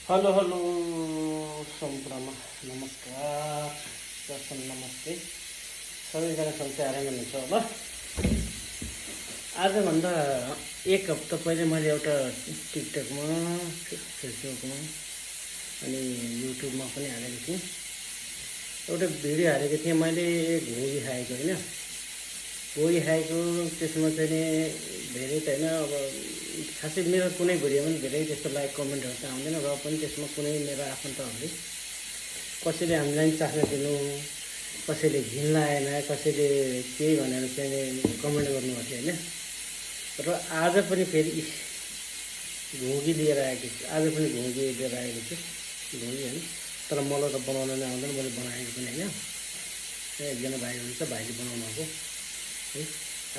Hello hello सम्पूर्ण नमस्कार दर्शन नमस्ते सबैजना सन्चै आरामै हुनुहुन्छ होला। आजभन्दा एक हप्ता पहिले मैले एउटा टिकटकमा फेसबुकमा अनि युट्युबमा पनि हालेको थिएँ। एउटा भिडियो हालेको थिएँ मैले घोगी खाएको होइन, घोगी खाएको। त्यसमा चाहिँ नि धेरै त होइन, अब खासै मेरो कुनै भिडियोमा पनि धेरै त्यस्तो लाइक कमेन्टहरू त आउँदैन, र पनि त्यसमा कुनै मेरो आफन्तहरूले कसैले हामीलाई चाख्न दिनु, कसैले घिन लागेन, कसैले केही भनेर चाहिँ कमेन्ट गर्नुभएको थियो होइन। र आज पनि फेरि घोगी लिएर आएको छु, आज पनि घोगी लिएर आएको छु, घोगी होइन। तर मलाई त बनाउन नै आउँदैन, मैले बनाएको पनि होइन। एकजना भाइ हुनुहुन्छ, भाइले बनाउनु भएको है।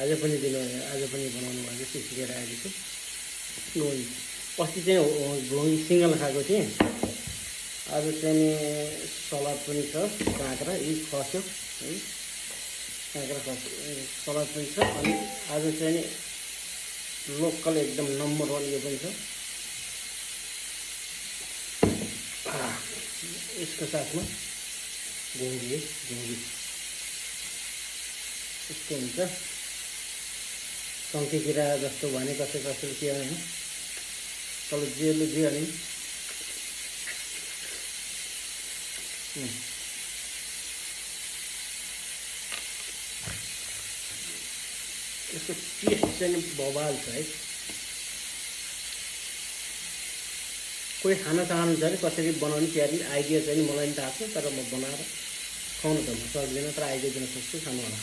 आज पनि बनाउनु भएको छु, लिएर आएको छु घोगी। अस्ति चाहिँ घोगी सिङ्गल खाएको थिएँ, आज चाहिँ नि सलाद पनि छ, काँक्रा यी खस्यो है, काँक्रा खस्यो, सलाद पनि छ। अनि आज चाहिँ नि लोकल एकदम नम्बर 1 यो पनि छ। यसको साथमा घोगी है, घोगी यस्तो हुन्छ। टङ्की किरा जस्तो भने कसैले के होइन, तल जेलु जे अनि यसको टेस्ट चाहिँ बवाल छ है। कोही खान चाहनुहुन्छ भने कसरी बनाउने त्यहाँ आइडिया चाहिँ मलाई पनि थाहा छ, तर म बनाएर खुवाउनु त म सक्दिनँ, तर आइडिया दिन सक्छु, खानु होला।